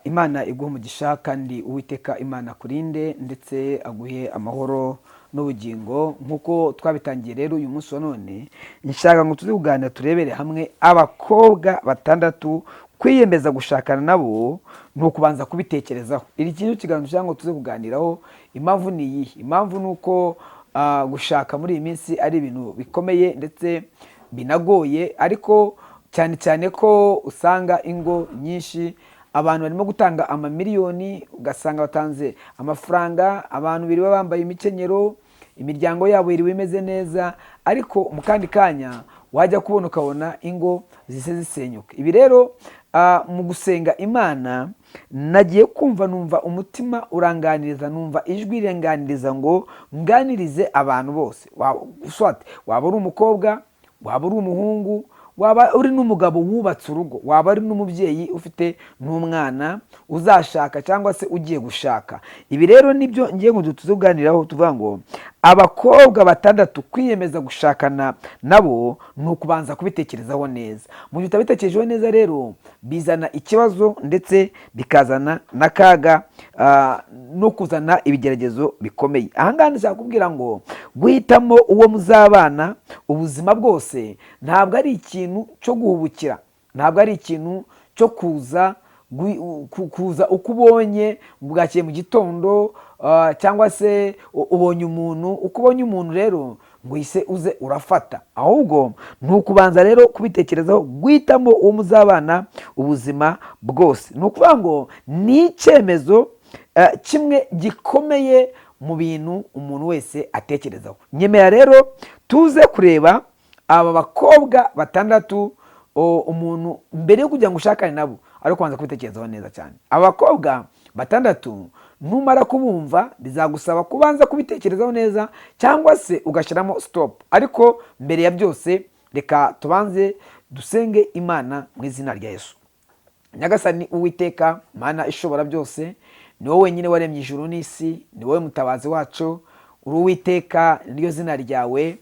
Imana iguhe umugisha kandi Uwiteka Imana akurinde ndetse aguhe amahoro n'ubugingo. Nk'uko twabitangiye rero, uyu munsi wa none nshaka ngo tuze kuganira, turebere hamwe abakobwa batandatu kwiyemeza gushakana nabo ni ukubanza kubitekerezaho. Iri kintu kiganiro cyangwa ngo tuze kuganiraho, impamvu ni iyihe? Impamvu ni uko gushaka muri iyi minsi ari ibintu bikomeye ndetse binagoye, ariko cyane cyane ko usanga ingo nyinshi abantu barimo gutanga amamiliyoni, ugasanga batanze amafaranga, abantu biriwe bambaye imikenyero, imiryango yabo iriwe imeze neza, ariko mu kandi kanya wajya kubona ukabona ingo zise zisenyuka. Ibi rero, mu gusenga Imana nagiye kumva numva umutima uranganiriza, numva ijwi riranganiriza ngo nganirize abantu bose. Waba uri umukobwa, waba uri umuhungu, waba uri n'umugabo wubatse urugo, waba uri n'umubyeyi ufite n'umwana uzashaka cyangwa se ugiye gushaka, ibi rero nibyo ngiye ngo tuze kuganiraho. Tuvuga ngo abakobwa batandatu kwiyemeza gushakana nabo ni ukubanza kubitekerezaho neza. Mu gihe utabitekerejeho neza rero bizana ikibazo ndetse bikazana n'akaga, no kuzana ibigeragezo bikomeye. Ahangaha ndashaka kubwira ngo guhitamo uwo muzabana ubuzima bwose ntabwo ari ikintu cyo guhubukira, ntabwo ari ikintu cyo kuza uko ubonye bwakeye mu gitondo, cyangwa se ubonye umuntu, uko ubonye umuntu rero ngo uhise uze urafata, ahubwo ni ukubanza rero kubitekerezaho. Guhitamo uwo muzabana ubuzima bwose ni ukuvuga ngo ni icyemezo kimwe gikomeye mu bintu umuntu wese atekerezaho. Nyemera rero tuze kureba aba bakobwa batandatu, umuntu mbere yo kugira ngo ushakane nabo ari kubanza kubitekerezaho neza cyane. Aba bakobwa batandatu numara kubumva bizagusaba kubanza kubitekerezaho neza cyangwa se ugashyiramo stop. Ariko mbere ya byose reka tubanze dusenge Imana mu izina rya Yesu. Nyagasani Uwiteka Mana ishobora byose, ni wowe wenyine waremye ijuru n'isi, ni wowe mutabazi wacu, uri Uwiteka niryo zina ryawe,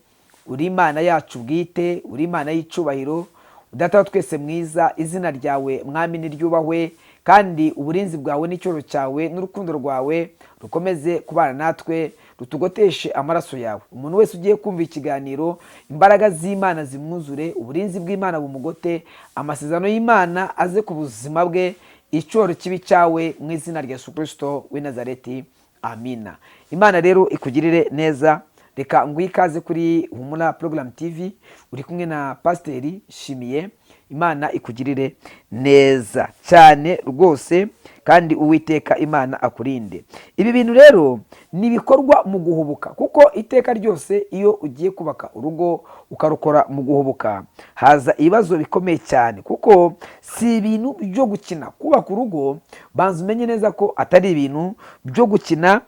uri Imana yacu bwite, uri Imana y'icubahiro, Data wa twese mwiza. Izina ryawe Mwami niryubahwe, kandi uburinzi bwawe n'icyoro cyawe n'urukundo rwawe rukomeze kubana natwe, rutugoteshe amaraso yawe. Umuntu wese ugiye kumva ikiganiro, imbaraga z'Imana zimwuzure, uburinzi bw'Imana bumugote, amasezerano y'Imana aze ku buzima bwe, icyoro kibi cyawe, mu izina rya Yesu Kirisito w'i Nazareti, amina. Imana rero ikugirire neza. Reka nguhe ikaze kuri Humura Porogaramu TV, uri kumwe na Pasiteri Shimiye. Imana ikugirire neza cyane rwose, kandi Uwiteka Imana akurinde. Ibi bintu rero ni ibikorwa mu guhubuka, kuko iteka ryose iyo ugiye kubaka urugo ukarukora mu guhubuka haza ibibazo bikomeye cyane, kuko si ibintu byo gukina. Kubaka urugo, banza umenye neza ko atari ibintu byo gukina,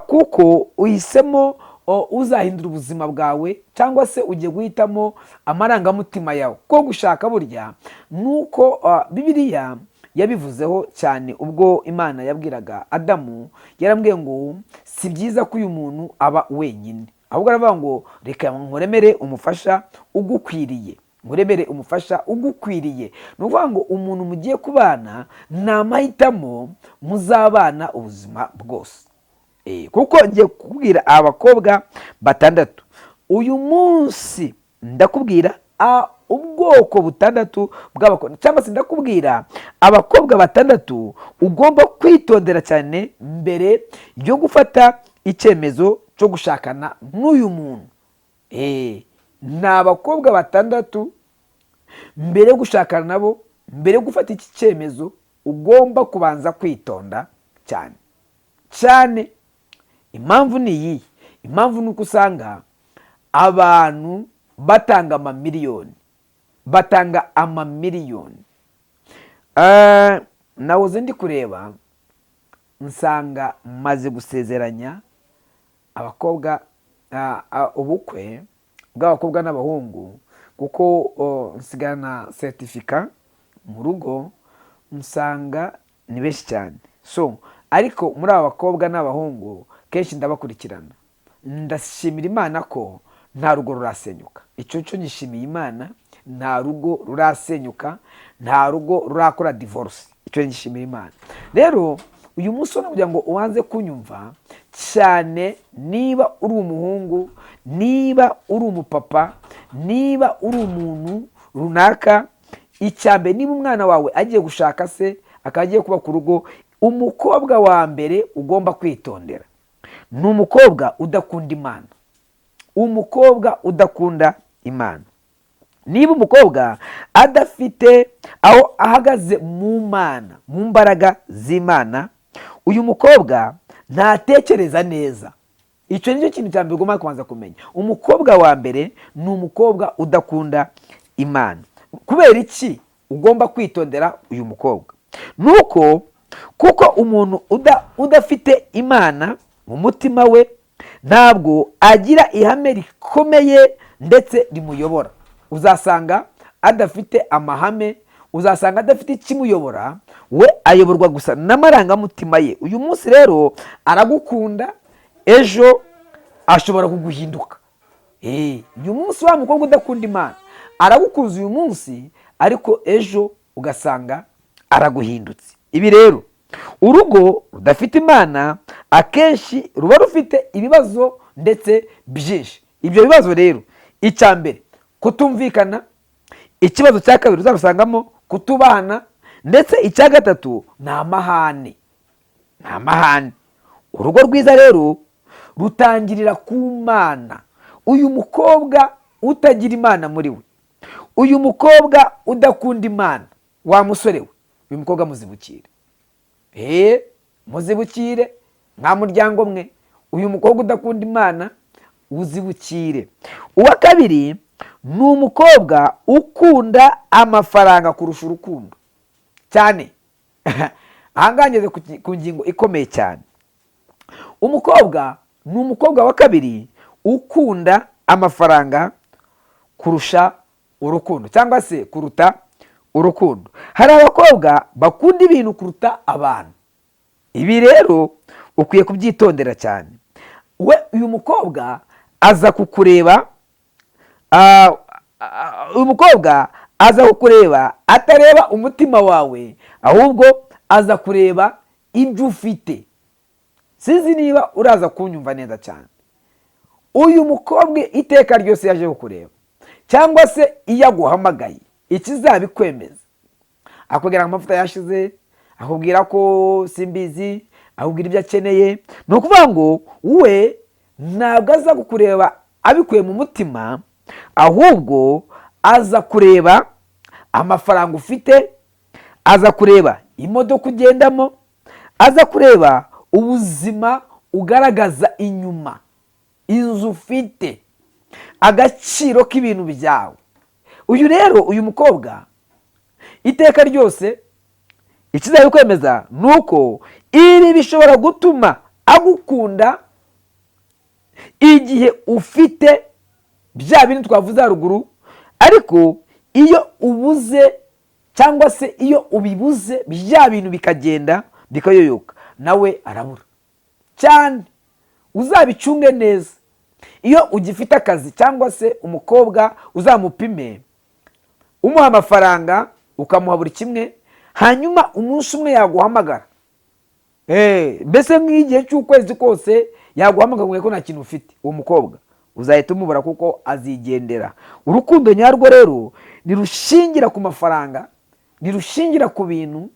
kuko uhisemo uzahindura ubuzima bwawe cyangwa se ugiye guhitamo amarangamutima yawe. Ko gushaka burya nuko Bibiliya yabivuzeho cyane, ubwo Imana yabwiraga Adamu yarambwiye ngo si byiza ko uyu muntu aba wenyine, ahubwo aravuga ngo reka nkuremere umufasha ugukwiriye, nkuremere umufasha ugukwiriye. Ni ukuvuga ngo umuntu mugiye kubana ni amahitamo muzabana ubuzima bwose. Kuko ngiye kukubwira abakobwa batandatu uyu munsi, ndakubwira ubwoko butandatu bw'abakobwa, cyangwa se ndakubwira abakobwa batandatu ugomba kwitondera cyane mbere yo gufata icyemezo cyo gushakana n'uyu muntu. Ni abakobwa batandatu mbere yo gushakana nabo, mbere yo gufata iki cyemezo ugomba kubanza kwitonda cyane cyane. Impamvu ni iyihe? Impamvu ni uko usanga abantu batanga amamiliyoni, batanga amamiliyoni. Nahoze ndi kureba nsanga maze gusezeranya abakobwa, ubukwe bw'abakobwa n'abahungu, kuko nsigarana certificat mu rugo, nsanga ni benshi cyane. So ariko muri aba bakobwa n'abahungu kenshi ndabakurikirana, ndashimira Imana ko nta rugo rurasenyuka. Icyo cyo nyishimiye Imana, nta rugo rurasenyuka, nta rugo rurakora divorce. Icyo ngishimira Imana. Rero uyu munsi wo kugira ngo ubanze kunyumva cyane, niba uri umuhungu, niba uri umupapa, niba uri umuntu runaka, icya mbere, niba umwana wawe agiye gushaka se akaba agiye kubaka urugo, umukobwa wa mbere ugomba kwitondera ni umukobwa udakunda Imana. Umukobwa udakunda Imana. Niba umukobwa adafite aho ahagaze mu Mana, mu mbaraga z'Imana, uyu mukobwa ntatekereza neza. Icyo nicyo kintu cya mbere ugomba kubanza kumenya. Umukobwa wa mbere ni umukobwa udakunda Imana. Kubera iki ugomba kwitondera uyu mukobwa? Ni uko kuko umuntu udafite Imana mu mutima we ntabwo agira ihame rikomeye ndetse rimuyobora. Uzasanga adafite amahame, uzasanga adafite ikimuyobora, we ayoborwa gusa n'amarangamutima ye. Uyu munsi rero aragukunda, ejo ashobora kuguhinduka. Uyu munsi wa mukobwa udakunda Imana aragukunze uyu munsi, ariko ejo ugasanga araguhindutse. Ibi rero, urugo rudafite Imana akenshi ruba rufite ibibazo ndetse byinshi. Ibyo bibazo rero, icya mbere kutumvikana, ikibazo cya kabiri uzarusangamo kutubana, ndetse icya gatatu ni amahane, ni amahane. Urugo rwiza rero rutangirira ku Mana. Uyu mukobwa utagira Imana muri we, uyu mukobwa udakunda Imana, wa musore we, uyu mukobwa muzibukire, muzibukire nta muryango mwe. Uyu mukobwa udakunda Imana uzibukire. Uwa kabiri ni umukobwa ukunda amafaranga kurusha urukundo cyane. Ahangaha ngeze ku ngingo ikomeye cyane. Umukobwa ni umukobwa wa kabiri ukunda amafaranga kurusha urukundo, cyangwa se kuruta urukundo. Hari abakobwa bakunda ibintu kuruta abantu. Ibi rero ukwiye kubyitondera cyane. We uyu mukobwa aza kukureba, uyu mukobwa aza kukureba atareba umutima wawe, ahubwo aza kureba ibyo ufite. Sinzi niba uraza kunyumva neza cyane. Uyu mukobwa iteka ryose yaje kukureba cyangwa se iyo aguhamagaye, ikizabikwemeza, akubwira ngo amavuta yashize, akubwira ko simbizi, akubwira ibyo akeneye. Ni ukuvuga ngo we ntabwo aza kukureba abikuye mu mutima, ahubwo aza kureba amafaranga ufite, aza kureba imodoka ugendamo, aza kureba ubuzima ugaragaza inyuma, inzu ufite, agaciro k'ibintu byawe. Uyu rero, uyu mukobwa iteka ryose ikizabikwemeza ni uko ibi bishobora gutuma agukunda igihe ufite bya bintu twavuze haruguru, ariko iyo ubuze cyangwa se iyo ubibuze, bya bintu bikagenda bikayoyoka, nawe arabura cyane. Uzabicunge neza. Iyo ugifite akazi cyangwa se umukobwa uzamupime, umuha amafaranga, ukamuha buri kimwe, hanyuma umunsi umwe yaguhamagara, mbese nk'igihe cy'ukwezi kose yaguhamagara ko nta kintu ufite, uwo mukobwa uzahita umubura kuko azigendera. Urukundo nyarwo rero ntirushingira ku mafaranga, ntirushingira ku bintu,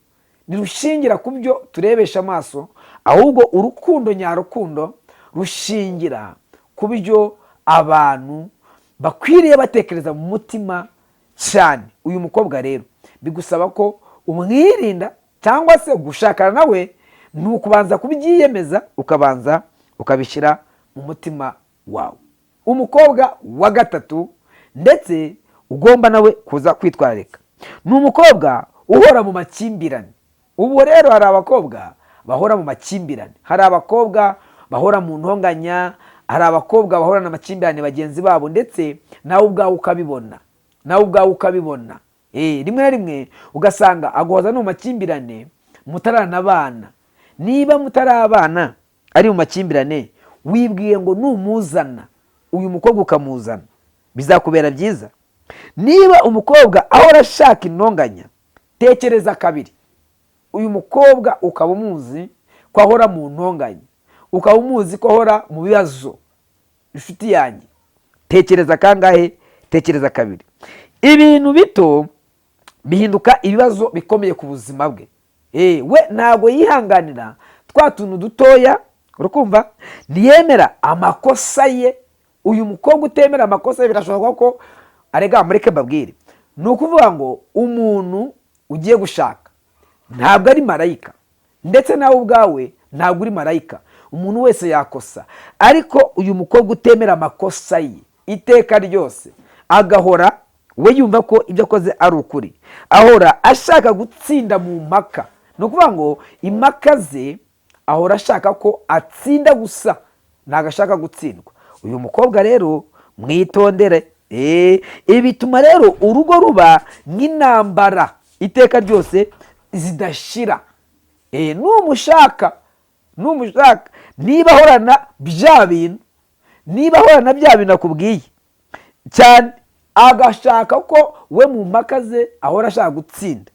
ntirushingira ku byo turebesha amaso, ahubwo urukundo nyarukundo rushingira ku byo abantu bakwiriye batekereza mu mutima cyane. Uyu mukobwa rero bigusaba ko umwirinda, cyangwa se gushakana nawe ni ukubanza kubyiyemeza, ukabanza ukabishyira mu mutima wawe. Umukobwa wa gatatu ndetse ugomba nawe kuza kwitwararika ni umukobwa uhora mu makimbirane. Ubu rero hari abakobwa bahora mu makimbirane, hari abakobwa bahora mu ntonganya, hari abakobwa bahorana amakimbirane bagenzi babo, ndetse nawe ubwawe ukabibona, nawe ubwawe ukabibona. Rimwe na rimwe ugasanga aguhoza no mu makimbirane mutaranabana. Niba mutarabana ari mu makimbirane, wibwiye ngo numuzana uyu mukobwa ukamuzana bizakubera byiza? Niba umukobwa ahora ashaka intonganya, tekereza kabiri. Uyu mukobwa ukaba umuzi ko ahora mu ntonganya, ukaba umuzi ko ahora mu bibazo, inshuti yanjye, tekereza kangahe? Tekereza kabiri. Ibintu bito bihinduka ibibazo bikomeye ku buzima bwe. We ntabwo yihanganira twa tuntu dutoya, urakumva? Ntiyemera amakosa ye. Uyu mukobwa utemera amakosa ye, birashoboka ko arega. Mureke mbabwire, ni ukuvuga ngo umuntu ugiye gushaka ntabwo ari marayika, ndetse nawe ubwawe ntabwo uri marayika. Umuntu wese yakosa, ariko uyu mukobwa utemera amakosa ye iteka ryose, agahora we yumva ko ibyo akoze ari ukuri, ahora ashaka gutsinda mu mpaka. Ni ukuvuga ngo impaka ze ahora ashaka ko atsinda gusa, ntabwo ashaka gutsindwa. Uyu mukobwa rero mwitondere. Ibi bituma rero urugo ruba nk'intambara iteka ryose zidashira. Numushaka niba ahorana bya bintu, niba ahorana bya bintu akubwiye cyane, agashaka ko we mu mpaka ze ahora ashaka gutsinda,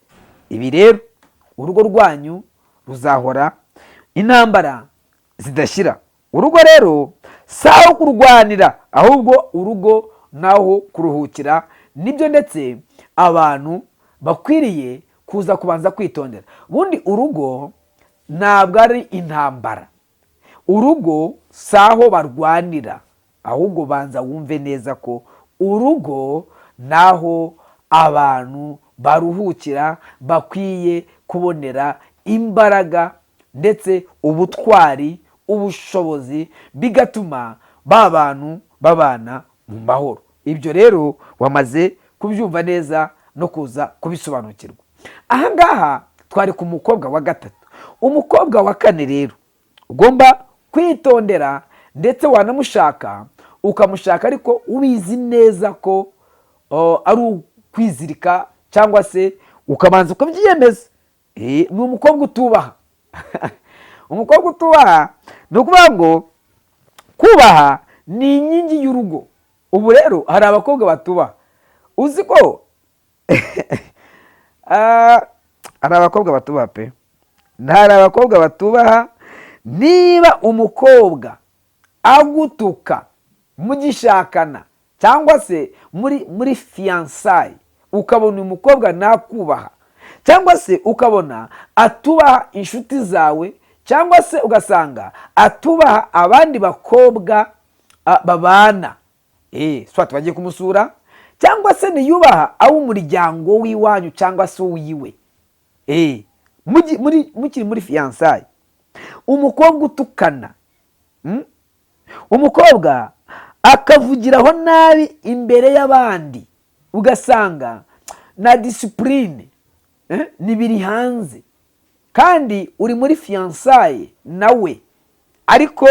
ibi rero urugo rwanyu ruzahora intambara zidashira. Urugo rero si aho kurwanira, ahubwo urugo naho kuruhukira. Nibyo ndetse abantu bakwiriye kuza kubanza kwitondera. Ubundi urugo ntabwo ari intambara, urugo si aho barwanira, ahubwo banza wumve neza ko urugo naho abantu baruhukira, bakwiye kubonera imbaraga ndetse ubutwari, ubushobozi, bigatuma ba bantu babana mu mahoro. Ibyo rero wamaze kubyumva neza no kuza kubisobanukirwa. Aha ngaha twari ku mukobwa wa gatatu. Umukobwa wa kane rero ugomba kwitondera, ndetse wanamushaka ukamushaka ariko ubizi neza ko ari ukwizirika, cyangwa se ukabanza ukabyiyemeza, ni umukobwa utubaha. Umukobwa utubaha, ni ukuvuga ngo kubaha ni inkingi y'urugo. Ubu rero hari abakobwa batubaha. Uzi ko hari abakobwa batubaha pe? Hari abakobwa batubaha. Niba umukobwa agutuka mugishakana, cyangwa se muri fiançailles, ukabona uyu mukobwa nakubaha, cyangwa se ukabona atubaha inshuti zawe, cyangwa se ugasanga atubaha abandi bakobwa babana, soit bagiye kumusura, cyangwa se ntiyubaha ab'umuryango w'iwanyu cyangwa se uwiwe, mukiri muri fiançailles, umukobwa utukana, Umukobwa akavugiraho nabi imbere y'abandi, ugasanga na discipline ntibiri hanze, kandi uri muri fiançailles nawe, ariko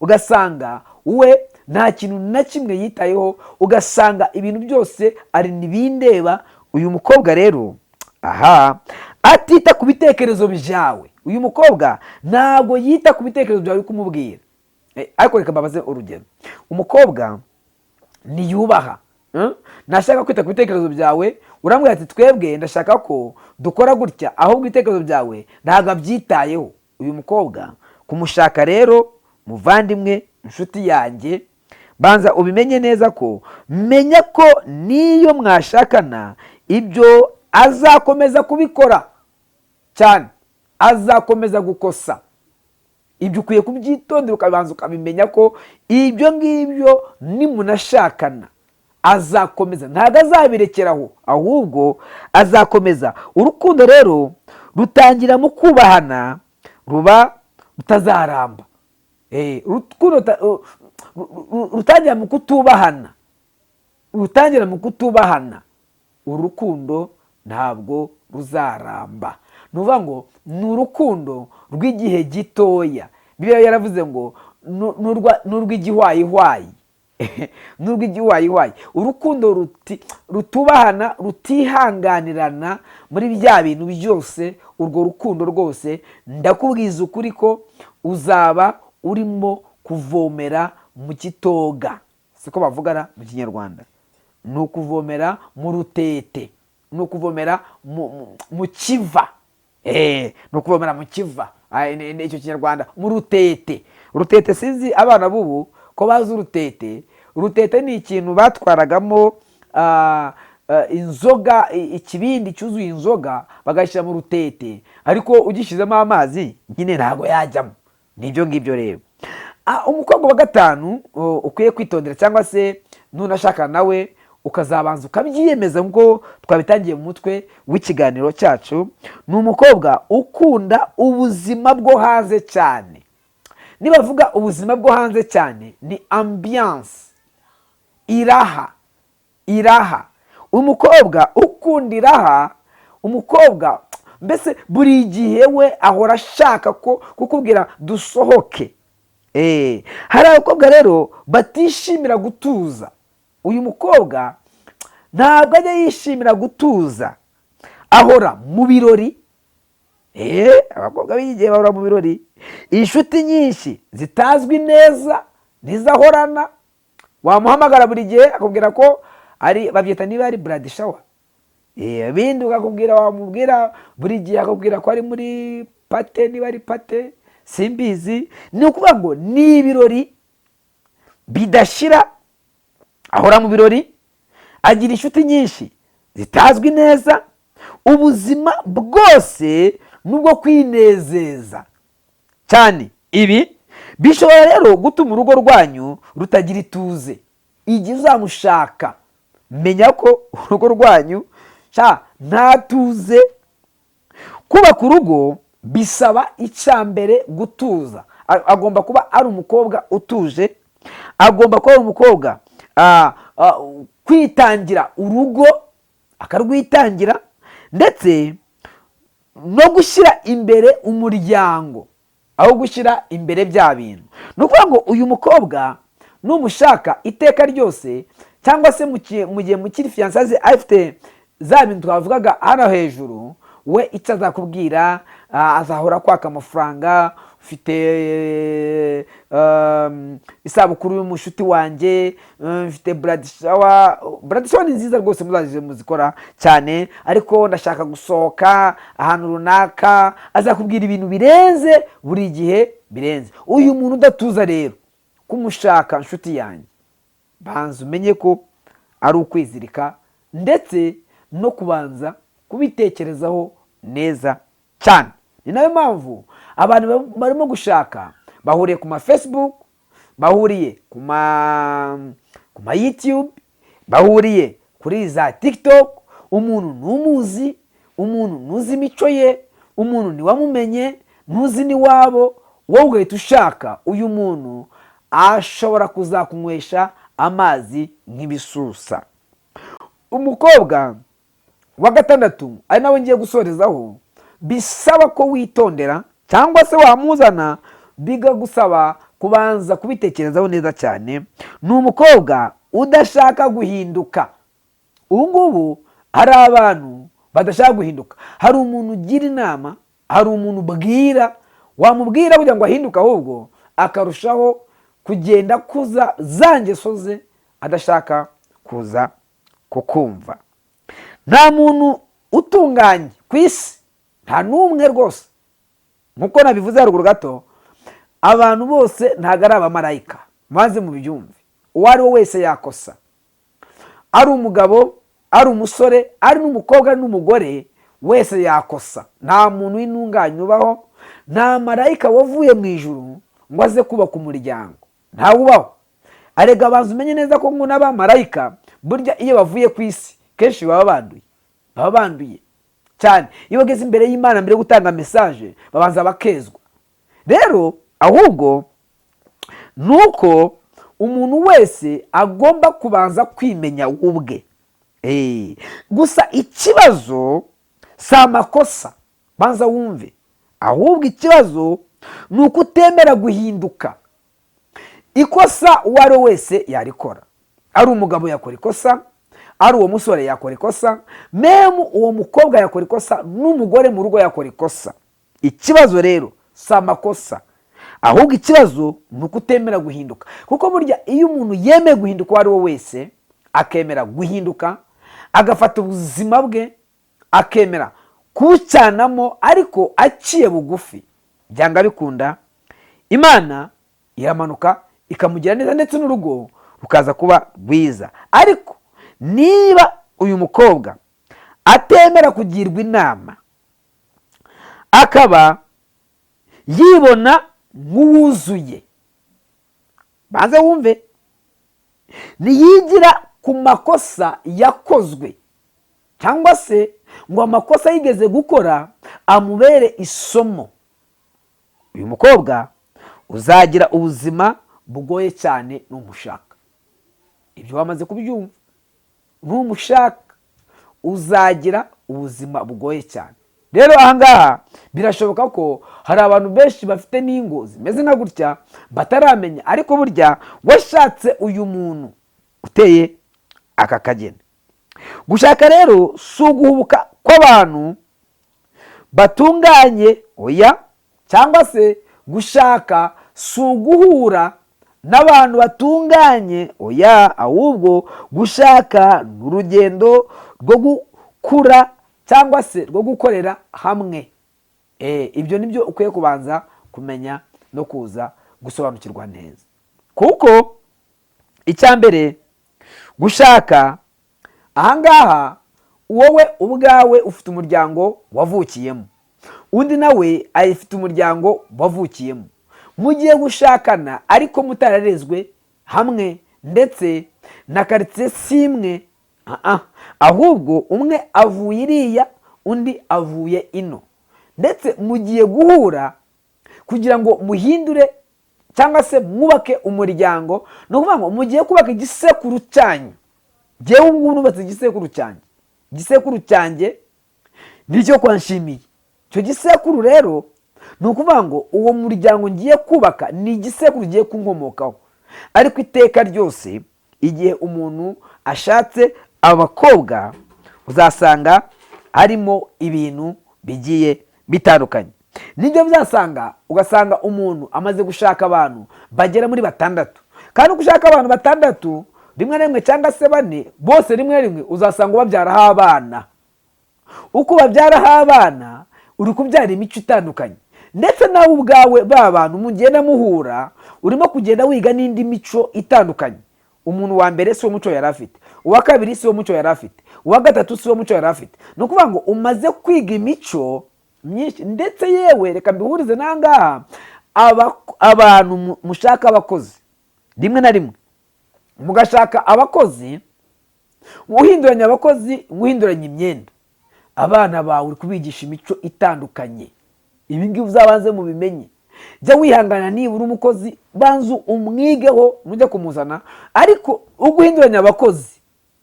ugasanga we nta kintu na kimwe yitayeho, ugasanga ibintu byose ari ntibindeba. Uyu mukobwa rero aha atita ku bitekerezo byawe. Uyu mukobwa ntabwo yita ku bitekerezo byawe uri kumubwira. Ariko reka mbabaze urugero. Umukobwa ntiyubaha, Ntashaka kwita ku bitekerezo byawe. Urambwira ati: "Twebwe ndashaka ko dukora gutya", ahubwo ibitekerezo byawe ntabwo abyitayeho. Uyu mukobwa kumushaka rero, muvandimwe, inshuti yanjye, banza ubimenye neza ko, menya ko niyo mwashakana ibyo azakomeza kubikora cyane, azakomeza gukosa. Ibyo ukwiye kubyitondera, ukabanza ukabimenya ko ibyo ngibyo nimunashakana azakomeza, ntabwo azabirekeraho, ahubwo azakomeza. Urukundo rero rutangira mu kubahana, ruba rutazaramba. Urukundo rutangira mu kutubahana, rutangira mu kutubahana, urukundo ntabwo ruzaramba. Ni ukuvuga ngo ni urukundo rw'igihe gitoya. Bibiliya yaravuze ngo ni urw'igihwayihwayi, ni urw'igihwayihwayi. Urukundo rutubahana, rutihanganirana muri bya bintu byose, urwo rukundo rwose ndakubwiza ukuri ko uzaba urimo kuvomera mu kitoga. Siko bavugana mu Kinyarwanda? Ni ukuvomera mu rutete, ni ukuvomera mu kiva. Ni ukuvomera mu kiva. Icyo Kinyarwanda, mu rutete. Urutete, sinzi abana b'ubu ko bazi urutete. Urutete ni ikintu batwaragamo inzoga, ikibindi cyuzuye inzoga bagashyira mu rutete, ariko ugishyizemo amazi nyine ntabwo yajyamo. Nibyo ngibyo rero. Umukobwa wa gatanu ukwiye kwitondera, cyangwa se nunashaka nawe ukazabanza ukabyiyemeza nk'uko twabitangiye mu mutwe w'ikiganiro cyacu, ni umukobwa ukunda ubuzima bwo hanze cyane. Nibavuga ubuzima bwo hanze cyane, ni ambiance, iraha, iraha. Umukobwa ukunda iraha, umukobwa mbese buri gihe we ahora ashaka ko kukubwira dusohoke. Hari abakobwa rero batishimira gutuza. Uyu mukobwa ntabwo ajya yishimira gutuza, ahora mu birori. Abakobwa b'iki gihe bahora mu birori, inshuti nyinshi zitazwi neza ntizahorana. Wamuhamagara buri gihe akubwira ko ari, babyita niba ari bridal shower, ibindi ukakubwira, wamubwira buri gihe akakubwira ko ari muri party, niba ari party simbizi. Ni ukuvuga ngo ni ibirori bidashira, ahora mu birori, agira inshuti nyinshi zitazwi neza, ubuzima bwose nubwo kwinezeza cyane. Ibi bishobora rero gutuma urugo rwanyu rutagira ituze. Igihe uzamushaka, menya ko urugo rwanyu sha nta tuze. Kubaka urugo bisaba icya mbere gutuza. Agomba kuba ari umukobwa utuje, agomba kuba ari umukobwa kwitangira urugo, akarwitangira, ndetse no gushyira imbere umuryango aho gushyira imbere bya bintu. Ni ukuvuga ngo uyu mukobwa numushaka iteka ryose, cyangwa se mu gihe mukiri fiançailles, afite za bintu twavugaga hano hejuru, we icyo azakubwira, azahora kwaka amafaranga. Ufite isabukuru y'umushuti wanjye, mfite bridal shower. Bridal shower ni nziza rwose, muzaje muzikora cyane, ariko ndashaka gusohoka ahantu runaka. Azakubwira ibintu birenze buri gihe, birenze. Uyu muntu udatuza rero, kumushaka nshuti yanjye, banza umenye ko ari ukwizirika, ndetse no kubanza kubitekerezaho neza cyane. Ni nayo mpamvu abantu barimo gushaka bahuriye ku ma Facebook, bahuriye ku ma YouTube, bahuriye kuri za TikTok. Umuntu ntumuzi, umuntu ntuzi imico ye, umuntu ntiwamumenye, ntuzi n'iwabo, wowe ugahita ushaka. Uyu muntu ashobora kuzakunywesha amazi nk'ibisusa. Umukobwa wa gatandatu, ari nawe ngiye gusorezaho, bisaba ko witondera, cyangwa se wamuzana bikagusaba kubanza kubitekerezaho neza cyane, ni umukobwa udashaka guhinduka. Ubu ngubu hari abantu badashaka guhinduka. Hari umuntu ugira inama, hari umuntu ubwira, wamubwira kugira ngo ahinduke, ahubwo akarushaho kugenda akuza za ngeso ze, adashaka kuza kukumva. Nta muntu utunganye ku isi, nta n'umwe rwose. Nk'uko nabivuze haruguru gato, abantu bose ntabwo ari abamarayika, maze mubyumve. Uwo ari we wese yakosa, ari umugabo, ari umusore, ari n'umukobwa, ari n'umugore, wese yakosa. Nta muntu w'intunganye ubaho, nta marayika wavuye mu ijuru ngo aze kubaka umuryango, ntawe ubaho. Arega banza umenye neza ko ngo n'abamarayika burya iyo bavuye ku isi kenshi baba banduye, baba banduye cyane. Iyo bageze imbere y'Imana, mbere yo gutanga message babanza bakezwa. Rero ahubwo ni uko umuntu wese agomba kubanza kwimenya ubwe. Gusa ikibazo si amakosa, banza wumve, ahubwo ikibazo ni uko utemera guhinduka. Ikosa uwo ari we wese yarikora, ari umugabo yakora ikosa, ari uwo musore yakora ikosa, même uwo mukobwa yakora ikosa, n'umugore mu rugo yakora ikosa. Ikibazo rero si amakosa, ahubwo ikibazo ni uko utemera guhinduka. Kuko burya iyo umuntu yemeye guhinduka, uwo ari we wese akemera guhinduka, agafata ubuzima bwe, akemera kuwucanamo ariko aciye bugufi, byanga bikunda Imana iramanuka ikamugira neza, ndetse n'urugo rukaza kuba rwiza. Ariko niba uyu mukobwa atemera kugirwa inama, akaba yibona nk'uwuzuye, banze wumve, ntiyigira ku makosa yakozwe cyangwa se ngo amakosa yigeze gukora amubere isomo, uyu mukobwa uzagira ubuzima bugoye cyane numushaka. Ibyo wamaze kubyumva, numushaka uzagira ubuzima bugoye cyane. Rero ahangaha birashoboka ko hari abantu benshi bafite n'ingo zimeze nka gutya bataramenya, ariko burya washatse uyu muntu uteye aka kageni. Gushaka rero si uguhubuka kw'abantu batunganye, oya, cyangwa se gushaka si uguhura n'abantu batunganye, oya, ahubwo gushaka ni urugendo rwo gukura cyangwa se rwo gukorera hamwe. Ibyo ni byo ukwiye kubanza kumenya no kuza gusobanukirwa neza, kuko icya mbere, gushaka ahangaha wowe ubwawe ufite umuryango wavukiyemo, undi nawe afite umuryango wavukiyemo, mugiye gushakana ariko mutararezwe hamwe, ndetse na karitsiye si imwe, ahubwo umwe avuye iriya, undi avuye ino, ndetse mugiye guhura kugira ngo muhindure cyangwa se mwubake umuryango. Ni ukuvuga ngo mugiye kubaka igisekuru cyanyu. Ngewe ubu ngubu nubatse igisekuru cyanjye, igisekuru cyanjye nicyo kwa Nshimiye. Icyo gisekuru rero ni ukuvuga ngo uwo muryango ngiye kubaka ni igisekuru ugiye kunkomokaho. Ariko iteka ryose igihe umuntu ashatse abakobwa, uzasanga harimo ibintu bigiye bitandukanye. Nibyo bizasanga ugasanga umuntu amaze gushaka abantu bagera muri batandatu, kandi uko ushaka abantu batandatu rimwe na rimwe cyangwa se bane, bose rimwe na rimwe uzasanga ubabyaraho abana. Uko ubabyaraho abana, uri kubyara imico itandukanye, ndetse nawe ubwawe ba bantu mugenda muhura, urimo kugenda wiga n'indi mico itandukanye. Umuntu wa mbere si wo muco yari afite, uwa kabiri si wo muco yari afite, uwa gatatu si wo muco yari afite. Ni ukuvuga ngo umaze kwiga imico myinshi. Ndetse yewe reka mbihurize n'ahangaha, abantu mushaka abakozi, rimwe na rimwe mugashaka abakozi, uhinduranya abakozi, uhinduranya imyenda, abana bawe uri kubigisha imico itandukanye. Ibi ngibi uzabanze mubimenye. Jya wihangana, nibura umukozi banza umwigeho nujya kumuzana. Ariko uguhinduranya abakozi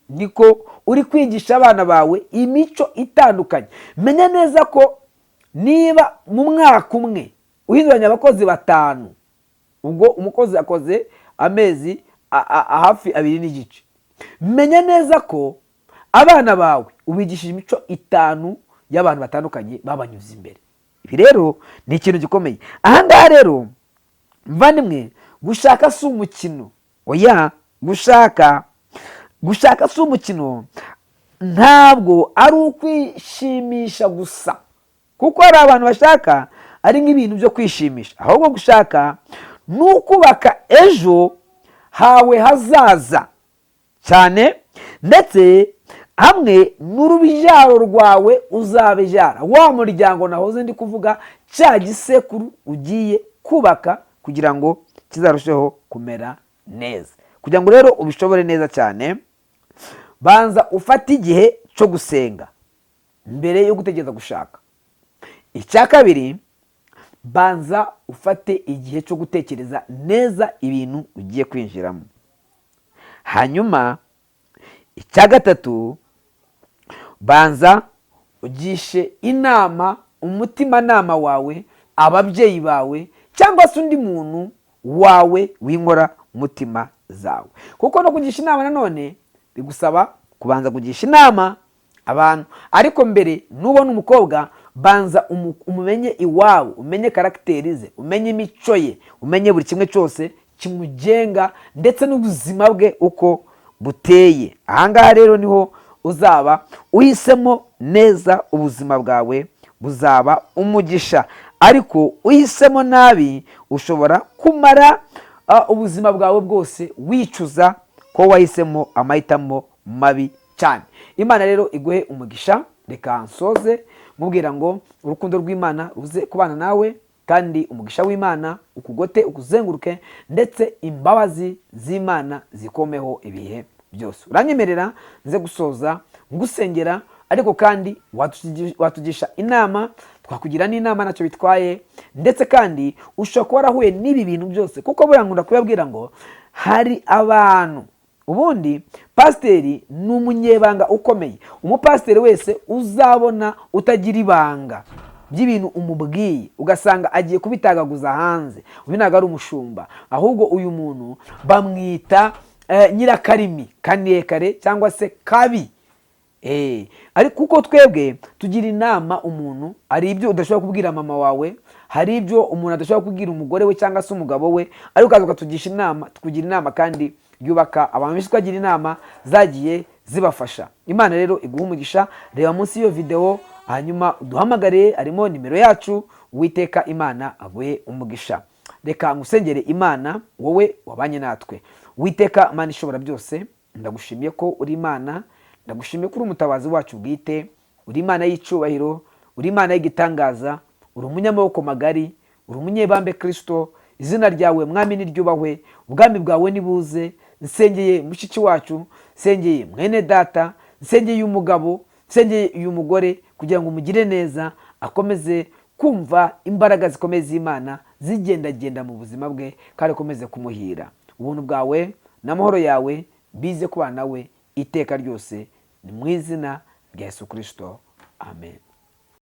niko uri kwigisha abana bawe imico itandukanye. Menya neza ko niba mu mwaka umwe uhinduranya abakozi batanu, ubwo umukozi akoze amezi hafi 2.5, menya neza ko abana bawe ubigishije imico itanu y'abantu batandukanye babanyuze imbere. Ibi rero ni ikintu gikomeye. Ahangaha rero muvandimwe, gushaka si umukino, oya, gushaka si umukino, ntabwo ari ukwishimisha gusa, kuko hari abantu bashaka ari nk'ibintu byo kwishimisha. Ahubwo gushaka ni ukubaka ejo hawe hazaza cyane, ndetse hamwe n'urubyaro rwawe uzabyara, wa muryango nahoze ndi kuvuga, cya gisekuru ugiye kubaka kugira ngo kizarusheho kumera neza. Kugira ngo rero ubishobore neza cyane, banza ufate igihe cyo gusenga mbere yo gutegereza gushaka. Icya kabiri, banza ufate igihe cyo gutekereza neza ibintu ugiye kwinjiramo. Hanyuma icya gatatu, banza ugishe inama umutimanama wawe, ababyeyi bawe cyangwa se undi muntu wawe w'inkora mutima zawe, kuko no kugisha inama nanone bigusaba kubanza kugisha inama abantu. Ariko mbere, nubona umukobwa, banza umumenye iwawe, umenye caractère ze, umenye imico ye, umenye buri kimwe cyose kimugenga, ndetse n'ubuzima bwe uko buteye. Ahangaha rero niho Uzaba uhisemo neza, ubuzima bwawe buzaba umugisha, ariko uhisemo nabi ushobora kumara ubuzima bwawe bwose wicuza ko wahisemo amahitamo mabi cyane. Imana rero iguhe umugisha. Reka nsoze mubwira ngo urukundo rw'Imana ruze kubana nawe, kandi umugisha w'Imana ukugote, ukuzenguruke, ndetse imbabazi z'Imana zikomeho ibihe byose. Uranyemerera nze gusoza ngusengera, ariko kandi watugisha inama, twakugira n'inama, ntacyo bitwaye. Ndetse kandi ushobora kuba warahuye n'ibi bintu byose, kuko buriya nkunda kubabwira ngo hari abantu, ubundi pasiteri ni umunyebanga ukomeye. Umupasiteri wese uzabona utagira ibanga by'ibintu umubwiye, ugasanga agiye kubitagaguza hanze, uyu ntabwo ari umushumba, ahubwo uyu muntu bamwita nyirakarimi kanekare cyangwa se kabi. Ariko kuko twebwe tugira inama umuntu, hari ibyo udashobora kubwira mama wawe, hari ibyo umuntu adashobora kubwira umugore we cyangwa se umugabo we, ariko ukaza ukatugisha inama, tukugira inama kandi yubaka. Abantu benshi twagira inama zagiye zibafasha. Imana rero iguha umugisha. Reba munsi y'iyo videwo, hanyuma uduhamagare, harimo nimero yacu. Uwiteka Imana aguhe umugisha. Reka ngusengere Imana, wowe wabanye natwe. Uwiteka Imana ishobora byose, ndagushimiye ko uri Imana, ndagushimiye ko uri umutabazi wacu bwite, uri Imana y'icyubahiro, uri Imana y'igitangaza, uri umunyamaboko magari, uri umunyebambe Kirisito. Izina ryawe, Mwami, niryubahwe, ubwami bwawe nibuze. Nsengeye mushiki wacu, nsengeye mwene data, nsengeye uyu mugabo, nsengeye uyu mugore, kugira ngo umugire neza, akomeze kumva imbaraga zikomeye z'Imana zigendagenda mu buzima bwe, kandi akomeze kumuhira. Ubuntu bwawe n'amahoro yawe bize kubana nawe iteka ryose. Ni mu izina rya Yesu Kirisito, amen.